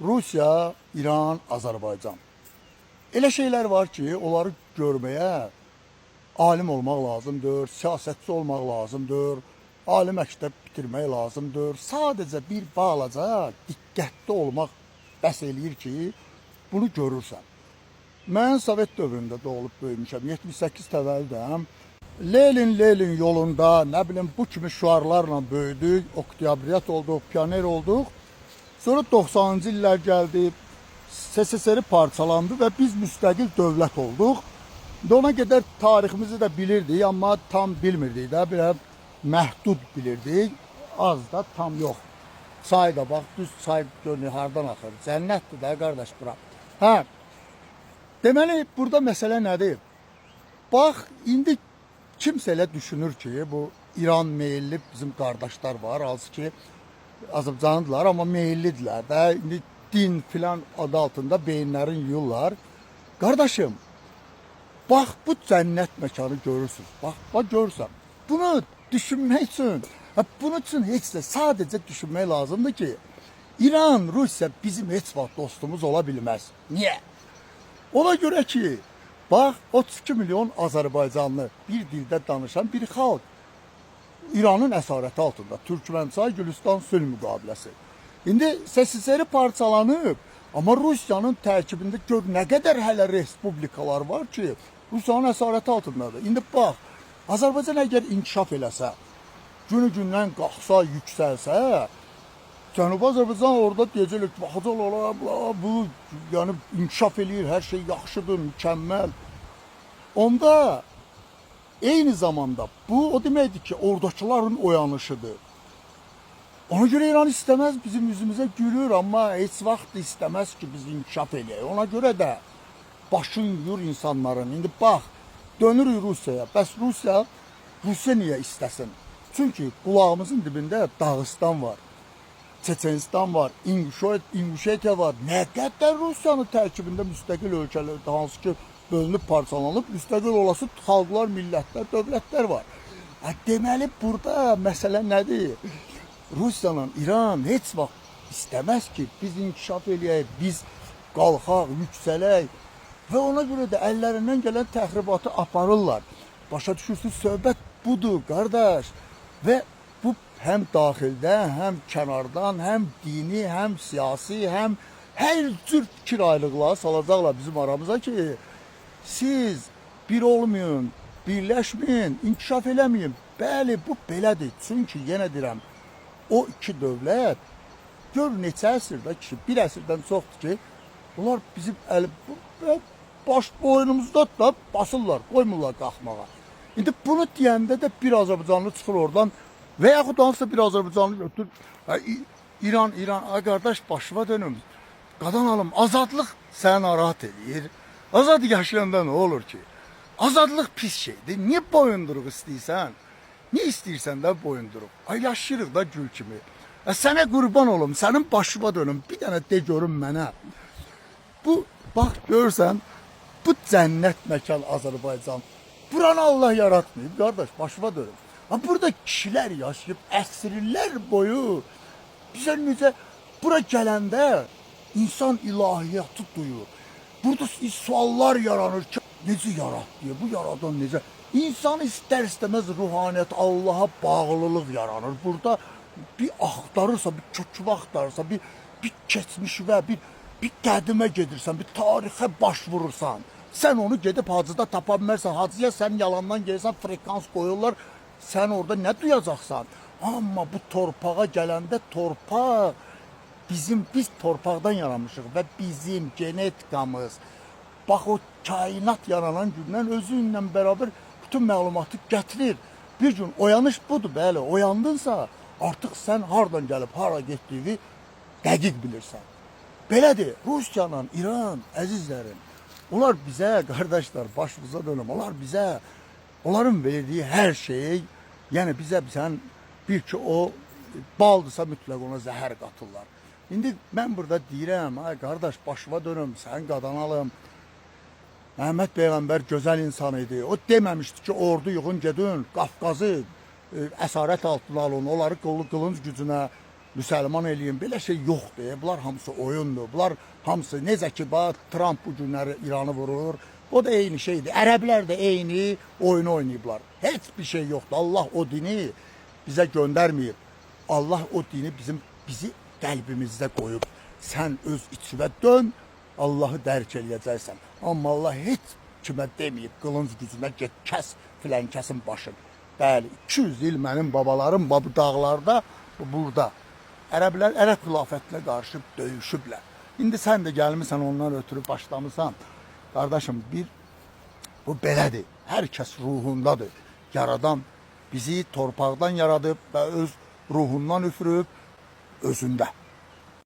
Rusiya, İran, Azərbaycan. Elə şeylər var ki, onları görməyə alim olmaq lazımdır, siyasətçi olmaq lazımdır, ali məktəb bitirmək lazımdır. Sadəcə bir balaca diqqətli olmaq bəs eləyir ki, bunu görürsən. Mən Sovet dövründə doğulub böyümüşəm. 78 təvəllüdəm. Lenin, Lenin yolunda, nə bilim bu kimi şüarlarla böyüdük, oktyabriyat olduq, pioner olduq. Sonra 90-cı illər gəldi, SSR parçalandı və biz müstəqil dövlət olduq. İndi ona qədər tariximizi də bilirdik, amma tam bilmirdik də, bir məhdud bilirdik. Az da tam yox. Çay da bax, düz çay görünür hardan axır. Cənnətdir də qardaş bura. Hə. Deməli burada məsələ nədir? Bax, indi kimsə elə düşünür ki, bu İran meyilli bizim qardaşlar var, hansı ki Azərbaycanlıdılar, amma meyillidirlər də. İndi din filan adı altında beyinlərini yuyurlar. Qardaşım, bax bu cənnət məkanı görürsünüz. Bax, bax görürsən. Bunu düşünmək üçün, ha, bunun üçün heç də sadəcə düşünmək lazımdır ki, İran, Rusiya bizim heç vaxt dostumuz ola bilməz. Niyə? Ona görə ki, bax 32 milyon Azərbaycanlı bir dildə danışan bir xalq İranın əsarəti altında Türkmənçay Gülüstan sülh müqaviləsi. İndi SSR parçalanıb, amma Rusiyanın tərkibində gör nə qədər hələ respublikalar var ki, Rusiyanın əsarəti altındadır. İndi bax, Azərbaycan əgər inkişaf eləsə, günü-gündən qalxsa, yüksəlsə, Cənubi Azərbaycan orada deyəcəklər ki, baxacaqlar, bu yəni inkişaf eləyir, hər şey yaxşıdır, mükəmməl. Onda eyni zamanda bu o deməkdir ki, oradakıların oyanışıdır. Ona görə İran istəməz bizim üzümüzə gülür, amma heç vaxt istəməz ki, biz inkişaf eləyək. Ona görə də başın yuyur insanların. İndi bax, dönürük Rusiyaya. Bəs Rusiya niyə istəsin? Çünki qulağımızın dibində Dağıstan var. Çeçenistan var, İnguşetiya var. Nə qədər Rusiyanın tərkibində müstəqil ölkələr, hansı ki bölünüb parçalanıb, müstəqil olası xalqlar, millətlər, dövlətlər var. Ha, deməli burada məsələ nədir? Rusiyanla İran heç vaxt istəməz ki, biz inkişaf eləyək, biz qalxaq, yüksələk və ona görə də əllərindən gələn təxribatı aparırlar. Başa düşürsünüz, söhbət budur, qardaş. Və bu həm daxildə, həm kənardan, həm dini, həm siyasi, həm hər cür fikir ayrılıqları salacaqlar bizim aramıza ki, siz bir olmayın, birləşməyin, inkişaf eləməyin. Bəli, bu belədir. Çünki yenə deyirəm, o iki dövlət gör neçə əsrdə ki, bir əsrdən çoxdur ki, onlar bizim əl baş boynumuzda da basırlar, qoymurlar qalxmağa. İndi bunu deyəndə də bir Azərbaycanlı çıxır oradan və yaxud hansısa bir Azərbaycanlı götür, İran, İran, ay qardaş başıma dönüm. Qadan alım, azadlıq səni narahat eləyir. Azad yaşayanda nə olur ki? Azadlıq pis şeydir. Niyə boyunduruq istəyirsən? Niyə istəyirsən də boyunduruq? Ay yaşayırıq da gül kimi. Sənə qurban olum, sənin başıma dönüm. Bir dənə de görüm mənə. Bu, bax görürsən, bu cənnət məkan Azərbaycan. Buranı Allah yaratmayıb, qardaş, başıma dönüm. Ha, burada kişilər yaşayıb əsrlər boyu bizə necə bura gələndə insan ilahiyyatı duyur. Burada suallar yaranır ki, necə yaratdı, bu yaradan necə? İnsan istər-istəməz ruhaniyyət, Allaha bağlılıq yaranır. Burada bir axtarırsa, bir kökü axtarırsa, bir keçmişə, bir qədimə gedirsən, bir tarixə baş vurursan. Sən onu gedib hacıda tapa bilmərsən. Hacıya sən yalandan gelirsən, frekans qoyurlar. Sən orada nə duyacaqsan? Amma bu torpağa gələndə torpaq biz torpaqdan yaranmışıq və bizim genetikamız bax o kainat yaranan gündən özü ilə beraber bütün məlumatı gətirir. Bir gün oyanış budur, bəli, oyandınsa artıq sən hardan gəlib hara getdiyini dəqiq bilirsən. Belədir. Rusiya ilə İran, əzizlərim, onlar bizə, qardaşlar, başımıza dönüm, onlar bizə, onların verdiyi hər şey, yəni bizə sən bir ki o baldırsa mütləq ona zəhər qatırlar. İndi mən burada deyirəm, ay qardaş, başıma dönüm, sən qadan alım. Məhəmməd Peyğəmbər gözəl insan idi. O deməmişdi ki, ordu yığın gedin, Qafqazı əsarət altına alın, onları qılınc gücünə müsəlman eləyim. Belə şey yoxdur. Bunlar hamısı oyundur. Bunlar hamısı necə ki bax Tramp bu günləri İranı vurur. O da eyni şeydir. Ərəblər də eyni oyunu oynayıblar. Heç bir şey yoxdur. Allah o dini bizə göndərməyib. Allah o dini bizi qəlbimizdə qoyub. Sən öz içivə dön, Allahı dərk eləyəcəksən. Amma Allah heç kimə deməyib, qılınc gücünə get, kəs filan kəsin başını. Bəli, 200 il mənim babalarım bu dağlarda, burada ərəblər ərəb xilafətinə qarşı döyüşüblər. İndi sən də gəlmisən ondan ötürü başlamısan. Qardaşım, bir bu belədir. Hər kəs ruhundadır. Yaradan bizi torpaqdan yaradıb və öz ruhundan üfürüb özündə.